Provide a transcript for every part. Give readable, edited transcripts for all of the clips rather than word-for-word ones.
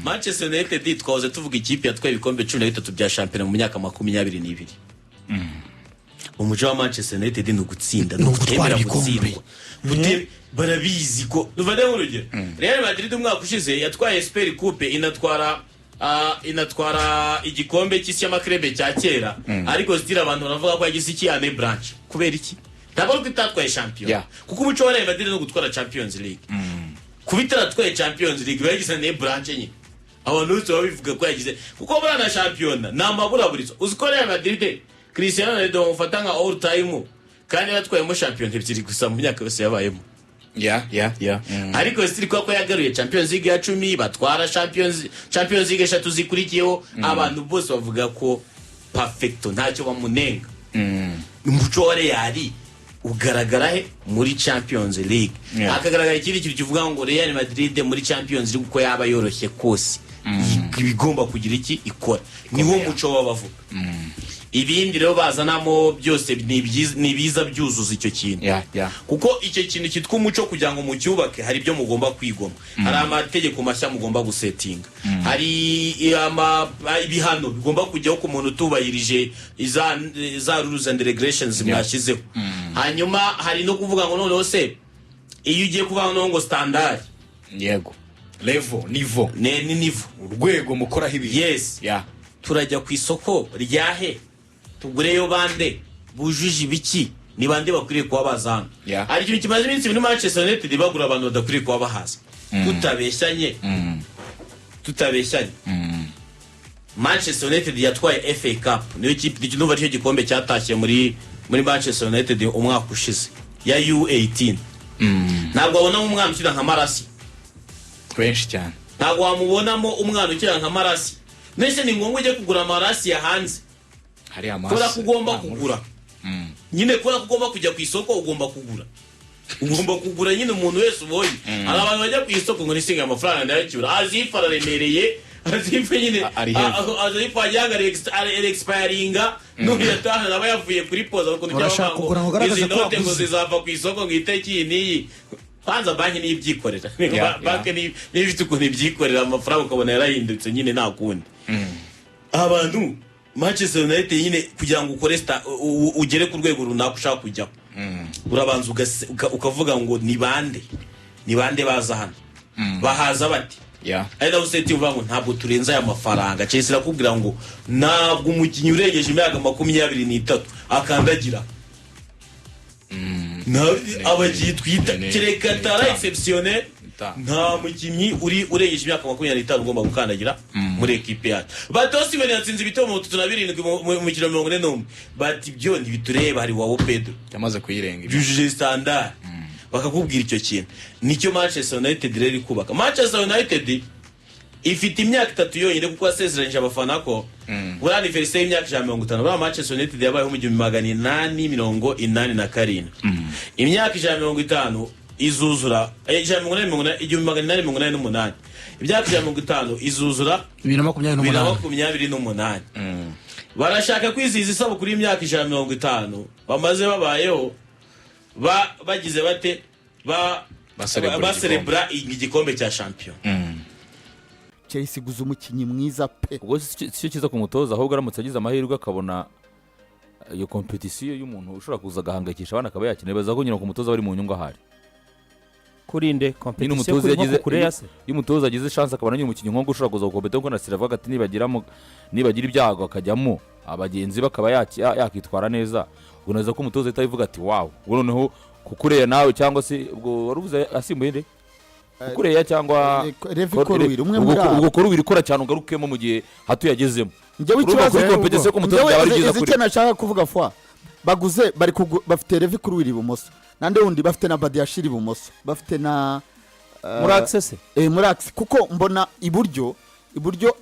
Manchester United, twahoze tuvuga ikipe yatwaye ibikombe 13 bya shampiyona mu myaka 22. Umuco wa Manchester United ni ugutsinda, ni Ni ugutwara ugutemera ibikombe. gutsindwa. Barabizi ko dufate nk'urugero Real Madrid umwaka ushize yatwaye Super Coupe, inatwara igikombe cy'isi cy'ama clubs cya kera, ariko still abantu baravuga ko yagize iki, année blanche. Kubera iki? Ntabwo ari uko itatwaye shampiyona, kuko umuco wa Real Madrid ni ugutwara Champions League. Kuba itaratwaye Champions League, bagize année blanche nyine, abantu bose baba bivuga ko yagize, kuko buriya na shampiyona ni amaburaburizo. Uzi ko Real Madrid, Cristiano Ronaldo bamufata nka all time, kandi yaratwayemo shampiyona ebyiri gusa mu myaka yose yabayemo? Ya. Ariko still, kuko yagaruye Champions League ya 10, batwara Champions League eshatu zikurikiyeho, abantu bose bavuga ko perfecto, ntacyo bamunenga. Umuco wa Real ugaragara he? Muri Champions League. Hakagaragara ikindi kintu kivuga ngo Real Madrid muri Champions League, uko yaba yoroshye kose, iba igomba kugira iki ikora. Niwo muco w'abavuga. Ibindi rero bazanamo byose ni ibiza byuzuza icyo kintu, kuko icyo kintu cyitwa umuco, kugira ngo mucyubake, hari ibyo mugomba kwigomwa, hari amategeko mashya mugomba gusetinga, hari ibihano bigomba kujyaho ku muntu utubahirije za rules and regulations mwashyizeho. Hanyuma hari no kuvuga ngo noneho se iyo ugiye kuvuga noneho ngo standard, Yego, level, niveau. Ni niveau. Urwego mukoraho ibintu. Yes. Turajya ku isoko ryahe? Tugureyo bande bujuje ibiki? Ni bande bakwiriye kuba baza hano? Hari ikintu kimaze iminsi muri Manchester United, bagura abantu badakwiriye kuba bahaza. Tutabeshyanye, Manchester United yatwaye FA Cup, niyo kipe numva aricyo gikombe cyatashye muri Manchester United umwaka ushize ya U18. Ntabwo wabonamo umwana ukina nka Malacia. Benshi cyane. Ntabwo wamubonamo umwana ukina nka Malacia. Mbese ni ngombwa ujye kugura Malacia hanze? Hari amasi. Kubera ko ugomba kugura nyine, kubera ko ugomba kujya ku isoko, ugomba kugura nyine umuntu wese ubonye. Hari abantu bajya ku isoko ngo nisinga amafaranga ndayacyura, azifa araremereye, azifa nyine. Ari heavy. Azifa wagira ngo ari expiringa, n'uyatahana aba yavuye kuri poza ukuntu. Urashaka Cyangwa kugura ngo ugaragaze izi ko note ngo waguze. zizava ku isoko ngo itariki iyi n'iyi. Kwanza banki niyo ibyikorera. Banki niyo ifite ukuntu ibyikorera, amafaranga ukabona yarahindutse nyine, nta kundi. Abantu Manchester United nyine, kugira ngo ukore ugere ku rwego runaka ushaka kujyaho, urabanza ukavuga ngo ni bande, ni bande baza hano, bahaza bate? Ari naho seti uvuga ngo ntabwo turenze aya mafaranga. Chelsea irakubwira ngo ntabwo umukinnyi urengeje imyaka 23 akandagira. Abakinnyi twita kereka ni tara itanu. exceptionnel. Itanu. Nta mukinnyi uri urengeje imyaka 25 ugomba gukandagira muri ekipe yacu. Bati Osimhen yatsinze ibitego 37 mu mukino 41, bati ibyo ntibitureba, hari João Pedro. Yamaze kuyirenga ibyo. Byujuje standard. Bakakubwira icyo kintu nicyo Manchester United rero iri kubaka. Manchester United ifite imyaka 3 yonyine, kuko yasezeranyije abafana ko buriya anniversaire y'imyaka 150. Buriya Manchester United yabayeho mu 1887, imyaka 150 izuzura 180, 1888, imyaka 150 izuzura 2028. 2028. Barashaka kwizihiza isabukuru y'imyaka 150 bamaze babayeho, bagize bate Baserebura. Baserebura igikombe cya shampiyona. Chelsea iguze umukinnyi mwiza pe. Ubwo si cyo cyiza ku mutoza, ahubwo aramutse agize amahirwe akabona iyo compétition y'umuntu ushobora kuza agahangayikisha abana akaba yakina, bibaza ko nyine ku mutoza bari mu nyungu ahari. Kurinde Nyine compétition umutoza kuri nko yagize Cucurella se? Iyo umutoza agize chance akabona nyine umukinnyi nk'uko ushobora kuza gukompeta, kuko na avuga ati nibagira ibyago akajyamo abagenzi bakaba yakitwara neza, ubwo neza ko umutoza ahita abivuga ati wow. Ubwo noneho Cucurella nawe, cyangwa se ubwo wari uvuze asimbuye nde, Cucurella cyangwa Levi Colwill, umwe muri abo. Ubwo Colwill ikora cyane ugarukemo mu gihe hato yagezemo. Njyewe Urumva ikibazo kuri compétition ko umutoza njyewe byaba ari byiza izi kuri icyo nashaka kuvuga fwa baguze bari bafite Levi Colwill ibumoso, nande wundi bafite na Badiashile ibumoso, bafite na Muri axe se? Muri axe, kuko mbona iburyo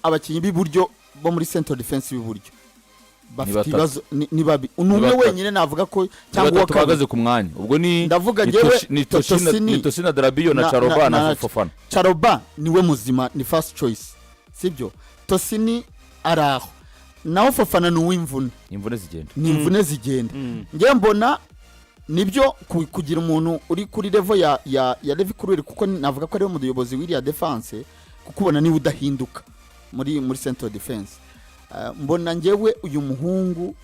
abakinnyi b'iburyo bo muri central defense b'iburyo bafite Batatu. ibibazo, ni babi, ni umwe Batatu. wenyine navuga ko cyangwa uwa batatu kabiri. Bahagaze ku mwanya ubwo ni Ndavuga ni njyewe ni Toshina Toshini ni Tosin Adarabioyo na Chalobah na Fofana. Chalobah niwe muzima, ni first choice, sibyo? Tosin ari aho, naho Fofana ni uw'imvune. Imvune zigenda. Ni imvune zigenda. Njye mbona nibyo kugira umuntu uri kuri level ya Levi Colwill, kuko navuga ko ariwe muyobozi w'iriya defense. Kukubona niba udahinduka muri central defense. Mbona njyewe uyu muhungu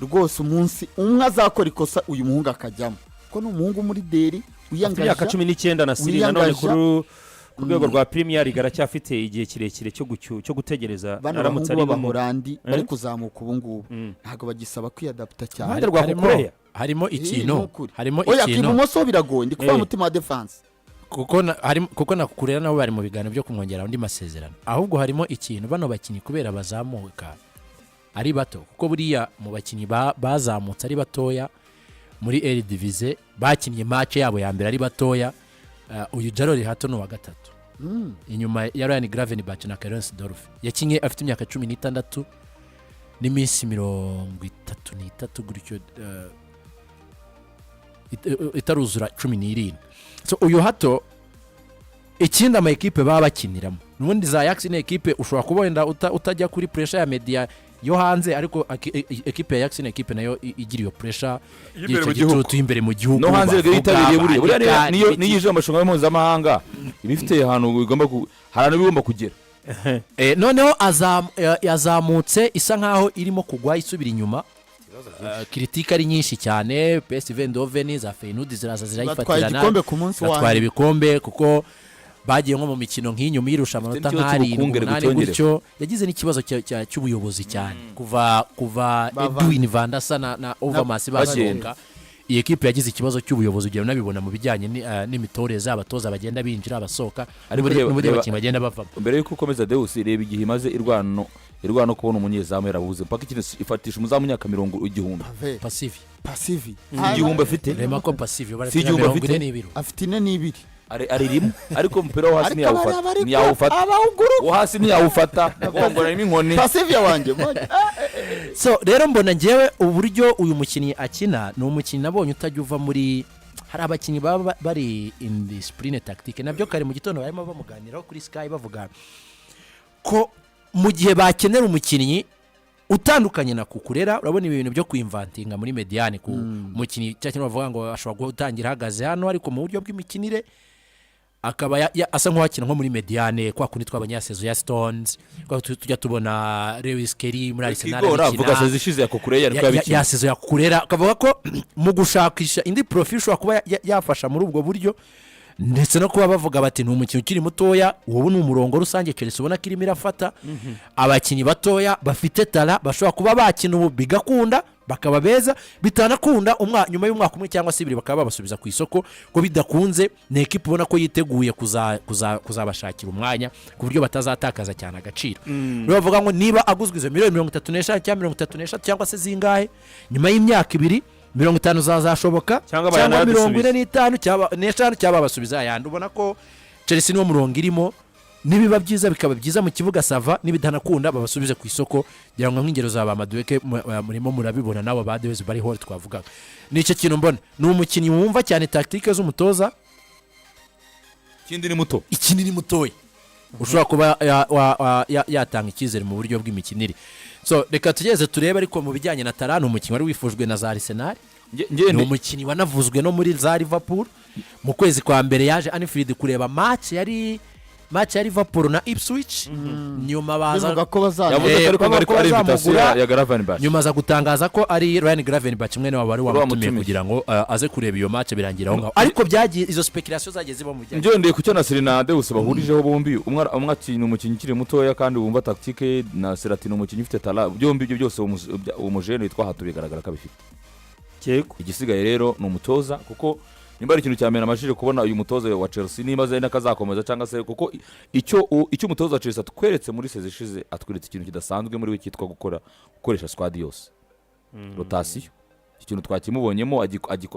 rwose, umunsi umwe azakora ikosa, uyu muhungu akajyamo, ko ni umuhungu muri deri Afite imyaka wiyangaja. 19 na siri nanone. Wiyangaja. Ku rwego rwa Premier League aracyafite igihe kirekire cyo gutegereza. Bano aramutse bahungu ari no mu b'Abahorandi bari Eh? kuzamuka ubu ngubu ntabwo bagisaba kwiyadaputa cyane. Uruhande rwa Harimo- Cucurella. Harimo Eh, ikintu ni ukuri. Harimo Oya, ku ikintu. ibumoso biragoye, ndi kuvuga Eh. mutima wa defense. Kuko na Cucurella nabo bari mu biganiro byo kumwongera undi masezerano. Ahubwo harimo ikintu, bano bakinnyi kubera bazamuka ari bato, kuko buriya mu bakinnyi bazamutse ari batoya muri Eredivisie, bakinnye match yabo ya mbere ari batoya, uyu Jorrel Hato ni uwa gatatu inyuma ya Ryan Gravenberch na Clarence Seedorf. Yakinnye afite imyaka 16 n'iminsi 33 gutyo, itaruzura 17. So uyu Hato, ikindi ama ekipe baba bakiniramo n'ubundi za Ajax ni ekipe ushobora kuba wenda utajya kuri pressure ya media yo hanze, ariko ekipe ya Ajax ni ekipe nayo igira iyo pressure. Y'imbere mu gihugu. Y'igitutu y'imbere mu gihugu. No hanze rero bavuga, yitabiriye buriya buriya bandika, niyo n'ibiki. Niyo ije amarushanwa mpuzamahanga iba ifite ahantu bigomba hari ahantu bigomba kugera. Noneho yazamutse isa nkaho irimo kugwa isubira inyuma. Critique ari nyinshi cyane. PSV Eindhoven, za Feyenoord ziraza Batwaye zirayifatirana. igikombe ku munsi Batwara wa ibikombe, kuko bagiye nko mu mikino nk'inyuma yirusha amanota n'ikibazo nk'arindwi, cy'ubukungu, 8 cyongere. gutyo. Yagize n'ikibazo cy'ubuyobozi cyane kuva Edwin van der Sar na Overmars basohoka. Iyi ekipe yagize ikibazo cy'ubuyobozi, ugenda unabibona mu bijyanye n'imitoreze, abatoza bagenda binjira, abasohoka, Ariko reba- n'uburyo reba- abakinnyi bagenda bavamo. Mbere yuko ukomeza, Deus, reba igihe imaze irwana no kubona umunyezamu, yarabuze mpaka ikintu ifatisha umuzamu imyaka mirongo igihumbi. Pasivi. Pasivi. Igihumbi afite. Rema ko Pasivi Si igihumbi mirongo afite? ine n'ibiro. Afite 42. Ari rimwe, ariko umupira wo hasi Ariko ntiyawufata. bari Ntiyawufata. abawuguruka. Wo hasi ntiyawufata, gongoramo inkoni. Pasivi wanjye. So rero mbona ngewe uburyo uyu mukinnyi akina, ni umukinnyi nabonye utajya uva muri, hari abakinnyi baba bari indiscipline tactique. Nabyo kare mu gitondo barimo bamuganiraho kuri Sky, bavuga ko mu gihe bakenera umukinnyi utandukanye na Cucurella, urabona ibi bintu byo kwimvantinga muri médiane ku mukinnyi, cya kintu bavuga ngo ashobora gutangira ahagaze hano, ariko mu buryo bw'imikinire akaba asa nk'uwakina nko muri médiane, kwa kundi twabonye ya saison ya Stones, kwa tujya tubona Lewis Kelly muri Arsenal Igora abikina. avuga saison ishize ya Cucurella ariko yabikina. Ya saison ya Cucurella, akavuga ko mu gushakisha indi profil ishobora kuba yafasha muri ubwo buryo, ndetse no kuba bavuga bati ni umukinnyi ukiri mutoya. Ubu ni umurongo rusange Chelsea ubona ko irimo irafata abakinnyi batoya bafite talent, bashobora kuba bakina ubu bigakunda bakaba beza, bitanakunda nyuma y'umwaka umwe cyangwa se ibiri bakaba babasubiza ku isoko. Ko bidakunze, ni ekipa ubona ko yiteguye kuzabashakira umwanya ku buryo batazatakaza cyane agaciro. Rero bavuga ngo niba aguzwe izo miliyoni 35 cyangwa 33 cyangwa se zingahe, nyuma y'imyaka ibiri 50 zazashoboka. Cyangwa Cyangwa bayanayadusubiza. 45 cyangwa n'eshanu, cyangwa babasubiza ayandi. Ubona ko Chelsea niwo murongo irimo. Nibiba byiza bikaba byiza mu kibuga, ça va, nibitanakunda babasubize ku isoko. Ngira ngo nk'ingero za ba Madueke murimo murabibona, n'abo ba Dewsbury bari hall twavugaga. Ni icyo kintu mbona, ni umukinnyi wumva cyane tactique z'umutoza. Ikindi ni muto. Ikindi ni mutoya, ushobora kuba yatanga icyizere mu buryo bw'imikinire. So reka tugeze turebe. Ariko mu bijyanye na talent, ni umukinnyi wari wifujwe na za Arsenal. Nge- Ni umukinnyi wanavuzwe no muri za Liverpool. Mu kwezi kwa mbere yaje Anfield kureba match ya Liverpool na Ipswich, nyuma baza Bivuga ko bazana Yavuze ko ariko bavuga ngo ko ari invitation bazamugura. ya Gravenberch. Nyuma aza gutangaza ko ari Ryan Gravenberch mwene wabo wari wamutumiye wamutumiye. kugira ngo aze kureba iyo match. Birangira aho ngaho, ariko byagiye izo speculation zagiye ziba mu bijyanye. Ngendeye ku cyo Nasiri na Deus bahurijeho bombi, umwe ati ni umukinnyi ukiri mutoya kandi wumva tactique, na Serati ni umukinnyi ufite talent. Byombi ibyo byose uwo mujene witwa Hato bigaragara ko abifite. Yego. Igisigaye rero ni umutoza, kuko nimba ari ikintu cya mbere namashije kubona uyu mutoza wa Chelsea, nimba azi akazakomeza cyangwa se, kuko icyo umutoza wa Chelsea atweretse muri saison ishize, atweretse ikintu kidasanzwe muri we cyitwa gukoresha squad yose, rotation. Iki kintu twakimubonyemo,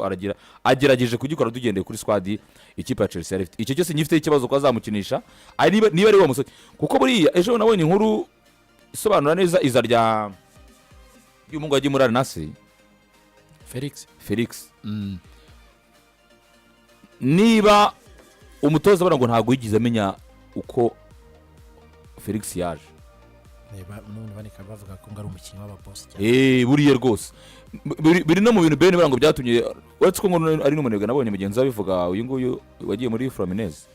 aragira agerageje kugikora tugendeye kuri squad ikipe ya Chelsea yari ifite. Icyo cyose ngifiteho ikibazo ko azamukinisha ari niba ari wa musore, kuko buriya ejo nabonye inkuru isobanura neza iza rya ry'umuhungu wagiye muri Al Nassr. Felix. Felix. Niba umutoza abona ngo ntabwo yigeze amenya uko Felix yaje. N'ubundi bandika bavuga ko ngo ari umukinnyi w'ababosi cyane. Buriya rwose biri no mu bintu bene buriya ngo byatumye, uretse ko ngo ari n'umunebwe, nabonye mugenzi we abivuga, uyu nguyu wagiye muri Fluminense.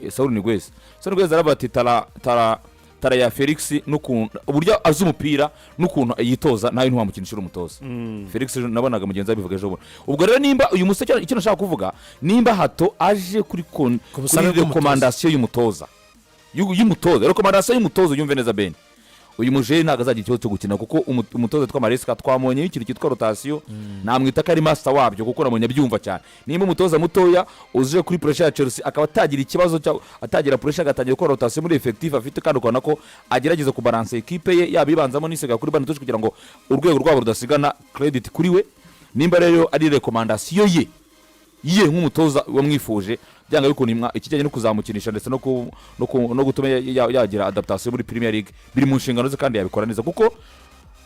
Saul Niguez. Saul Niguez aravuga ati tara tara tara ya Felix, n'ukuntu uburyo azi umupira n'ukuntu yitoza, nawe ntiwamukinisha uri umutoza. Felix ejo nabonaga mugenzi we abivuga ejo bundi. Ubwo rero nimba uyu musore, icyo nashaka kuvuga, nimba Hato aje kuri Ku busabe kuri bw'umutoza. recommandation y'umutoza, y'umutoza, recommandation y'umutoza, yumve neza Ben, uyu mujeri ntabwo azagira ikibazo cyo gukina, kuko umutoza witwa Maresca twamubonyeho ikintu cyitwa rotation, namwita ko ari master wabyo, kuko namubonye abyumva cyane. Nimba umutoza mutoya uje kuri pressure ya Chelsea akaba atagira ikibazo cya atagira pressure, agatangira gukora rotation muri effectif afite, kandi ukabona ko agerageza kubalansa ekipe ye, yaba ibanzamo n'isigaye kuri banc de touche, kugira ngo urwego rwabo rudasigana, credit kuri we. Nimba rero ari recommandation ye nk'umutoza wamwifuje, byanga bikunda ikijyanye no kuzamukinisha ndetse no gutuma yagira adaptation muri Premier League biri mu nshingano ze, kandi yabikora neza, kuko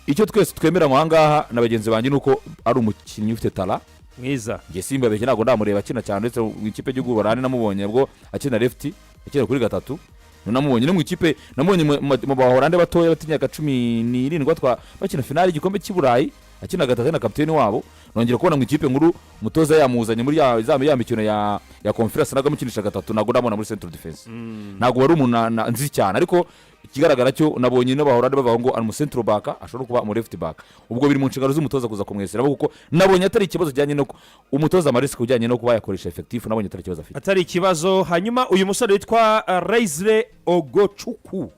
icyo twese twemeranywa aha ngaha na bagenzi banjye ni uko ari umukinnyi ufite talent. Mwiza. Njye simbabeshye, ntabwo ndamureba akina cyane, uretse mu ikipe y'igihugu barane namubonye bwo akina left, akina kuri gatatu. Namubonye no mu ikipe, namubonye mu Bahorande batoya bafite imyaka 17 bakina finale y'igikombe cy'i Burayi, akina gatatu na kapiteni wabo. Nongera kubona mu ikipe nkuru umutoza yamuzanye muri ya mikino ya conference, ntabwo amukinisha gatatu. Ntabwo ndamubona muri central defense, ntabwo wari umuntu nzi cyane, ariko ikigaragara cyo nabonye n'Abahorande bavuga ngo ari umu central back, ashobora kuba umu left back. Ubwo biri mu nshingano z'umutoza kuza kumwesera, kuko nabonye atari ikibazo kijyanye no umutoza Maresca ujyanye no kuba yakoresha effectif, nabonye atari ikibazo afite. Atari ikibazo. Hanyuma uyu musore witwa Lesley Ugochukwu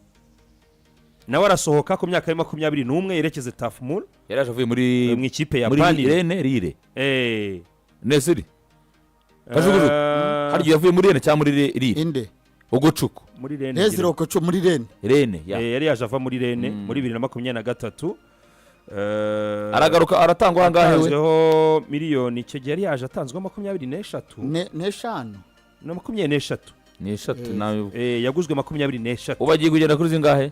nawe arasohoka ku myaka ya 21, yerekeze Turf Moor. Yari yaje avuye muri mu ikipe ya muri Burnley. Rennes, Lille, Nesiri Kajugujugu. Harya yavuye muri Rennes cyangwa muri Lille? Inde? Ugochukwu. Muri Rennes. Lesley Ugochukwu muri Rennes. Rennes ya. Yari yaje ava muri Rennes muri 2023. Aragaruka, aratangwa angahe we? Atanzweho miliyoni, icyo gihe yari yaje atanzweho 23. N'eshanu. Na 23. Ni eshatu nawe. Yaguzwe 23. Ubu agiye kugenda kuri zingahe?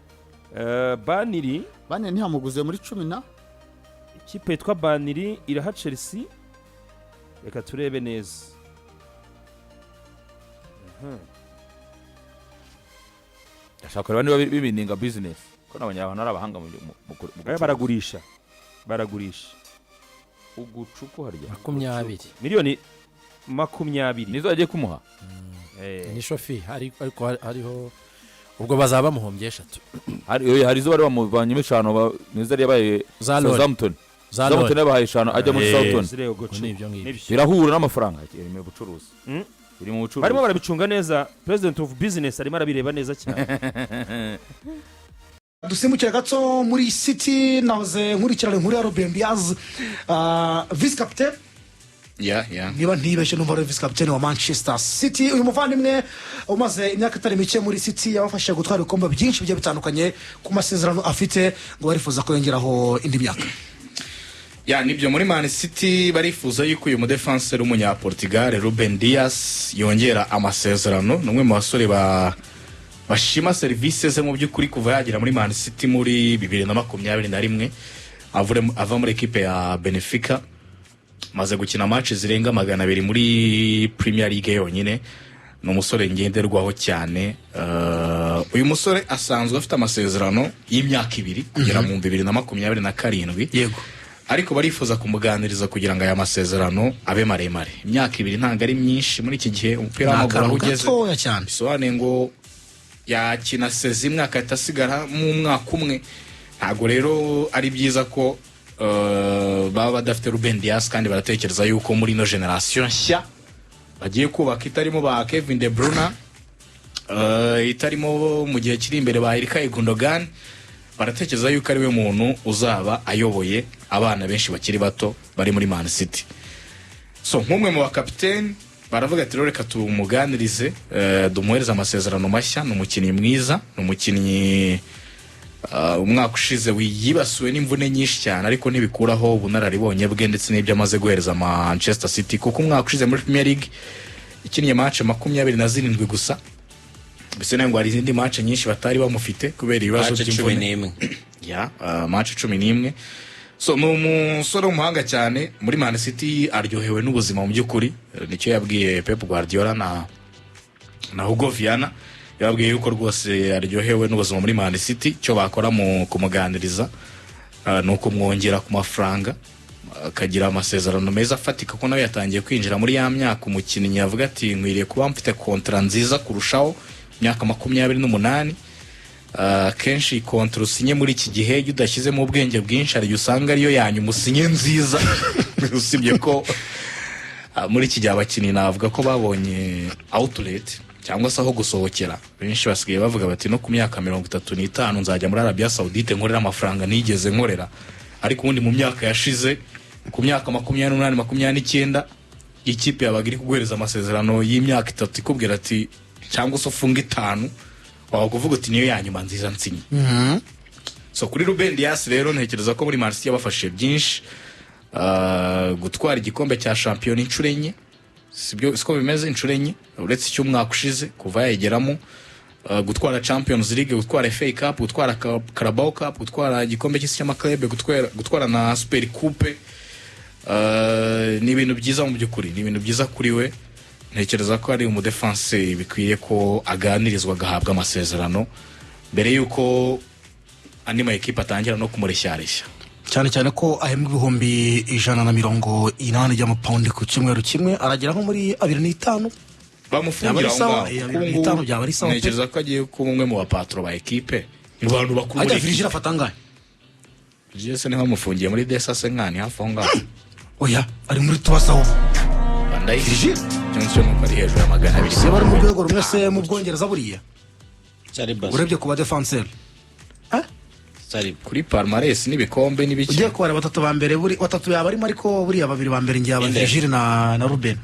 Burnley. Bane ntiyamuguze muri cumi na Ikipe yitwa Burnley iraha Chelsea, reka turebe neza. Ndashaka kureba niba bibininga business, ko nabonye abantu ari abahanga mu Aya gucuruza. Baragurisha, baragurisha. Ugucuku harya? 20. Miliyoni 20. Nizo yagiye kumuha. Ni shofi ariko hariho ubwo bazaba bamuhombye eshatu. Hari izo bari bamuvanyemo eshanu, nizo yari yabaye. Za Loni. Southampton. Za Southampton Loni. yabahaye eshanu ajya muri Southampton. Ziriya Ugochukwu. Ni ibyo ngibyo. Nibyo. Birahura n'amafaranga, iri mu bucuruzi. Iri mu bucuruzi. Barimo barabicunga neza, president of business arimo arabireba neza cyane. Dusimbukire gato muri City. Nahoze nkurikirana inkuru ya Ruben Dias, vice captain. Ya. Niba ntibeshye, numva ari vice captain wa Manchester City. Uyu muvandimwe umaze imyaka itari mike muri City, yabafashije gutwara ibikombe byinshi bigiye bitandukanye, ku masezerano afite ngo barifuza ko yongeraho indi myaka. Ya, nibyo, muri Man City barifuza yuko uyu mudefanseri w'umunyaportugal Ruben Dias yongera amasezerano. Ni umwe mu basore ba bashima serivisi ze mu by'ukuri kuva yagera muri Man City muri 2021, ava muri ekipe ya Benfica. Maze gukina match zirenga 200 muri Premier League yonyine. Ni umusore ngenderwaho cyane. Uyu musore asanzwe afite amasezerano y'imyaka 2 kugera mu 2027. Ariko barifuza kumuganiriza kugira ngo aya masezerano abe maremare. Imyaka 2 ntabwo ari myinshi muri iki gihe umupira Ni w'amaguru aho akantu ugeze. gatoya cyane. Bisobanuye ngo yakina saison imwe agahita asigara mu mwaka umwe. Ntabwo rero ari byiza ko baba badafite Ruben Dias, kandi baratekereza yuko muri ino génération nshya bagiye kubaka, itarimo ba Kevin De Bruyne, itarimo mu gihe kiri imbere ba Ilkay Gundogan, baratekereza yuko ari we muntu uzaba ayoboye abana benshi bakiri bato bari muri Man City. So nk'umwe mu bakapiteni baravuga ati: "Rero reka tumuganirize, tumuhereze amasezerano mashya." Ni umukinnyi mwiza, ni umukinnyi umwaka ushize yibasiwe n'imvune nyinshi cyane, ariko ntibikuraho ubunararibonye bwe ndetse n'ibyo amaze guhereza Manchester City, kuko umwaka ushize muri Premier League ikiniye match 27 gusa. Mbese ngo hari izindi match nyinshi batari bamufite kubera ibibazo Match cumi by'imvune. n'imwe. Ya, match 11. So ni umusore w'umuhanga cyane muri Man City, aryohewe n'ubuzima mu by'ukuri. Nicyo yabwiye Pep Guardiola na Hugo Viana. Yababwiye yuko rwose aryohewe n'ubuzima muri Man City. Icyo bakora mu kumuganiriza ni ukumwongera ku mafaranga. Akagira amasezerano meza afatika, ko nawe yatangiye kwinjira muri ya myaka umukinnyi yavuga ati: "Nkwiriye kuba mfite contrat nziza kurushaho." Imyaka 28. Kenshi contrat usinye muri iki gihe, iyo udashyizemo ubwenge bwinshi, hari igihe usanga ariyo yanyuma usinye nziza, usibye ko muri iki gihe abakinnyi navuga ko babonye outlet cyangwa se aho gusohokera. Benshi basigaye bavuga bati: "No ku myaka 35 nzajya muri Arabia Saudite nkorera amafaranga nigeze nkorera." Ariko ubundi mu myaka yashize, ku myaka 28, 29, ikipe yabaga iri kuguhereza amasezerano y'imyaka 3, ikubwira ati cyangwa se ufunga 5, waba kuvuga uti: "Niyo yanyuma nziza nsinye." So kuri Ruben Dias rero, ntekereza ko muri Man City yabafashije byinshi. Gutwara igikombe cya shampiyona inshuro enye, sibyo? Siko bimeze? Inshuro enye uretse icy'umwaka ushize kuva yayigeramo. Gutwara Champions League, gutwara FA Cup, gutwara Carabao Cup, gutwara igikombe cy'isi cy'amaklebe, gutwara na Super Coupe, ni ibintu byiza mu by'ukuri, ni ibintu byiza kuri we. Ntekereza ko ari umudefanse bikwiye ko aganirizwa, agahabwa amasezerano mbere y'uko andi ma ekipe atangira no kumureshyareshya. Cyane cyane ko ahembwa 180,000 by'amapawundi ku cyumweru kimwe, aragera nko muri 2.5. Bamufungira Byaba ari aho sawa, ngaho, kuko 2.5 ubu ngubu byaba ari sawa pe. Ntekereza ko agiye kuba umwe mu bapatro ba ekipe, mu bantu bakuru muri Ajya Virgil ekipe. Afata angahe? Virgil se niho bamufungiye muri desase nkani hafi aho ngaho? Oya, ari muri tubasa ubu. Van Dijk. Virgil? Cyangwa se nuko ari hejuru ya 200. Si bari mu rwego rumwe se mu Bwongereza buriya? Saliba. Urebye ku badefanseri. Saliba. Kuri palmarès n'ibikombe n'ibiki. Ugiye kubara batatu ba mbere, buri batatu yaba arimo, ariko buriya babiri ba mbere ngiye aba Inde. Virgil na Ruben.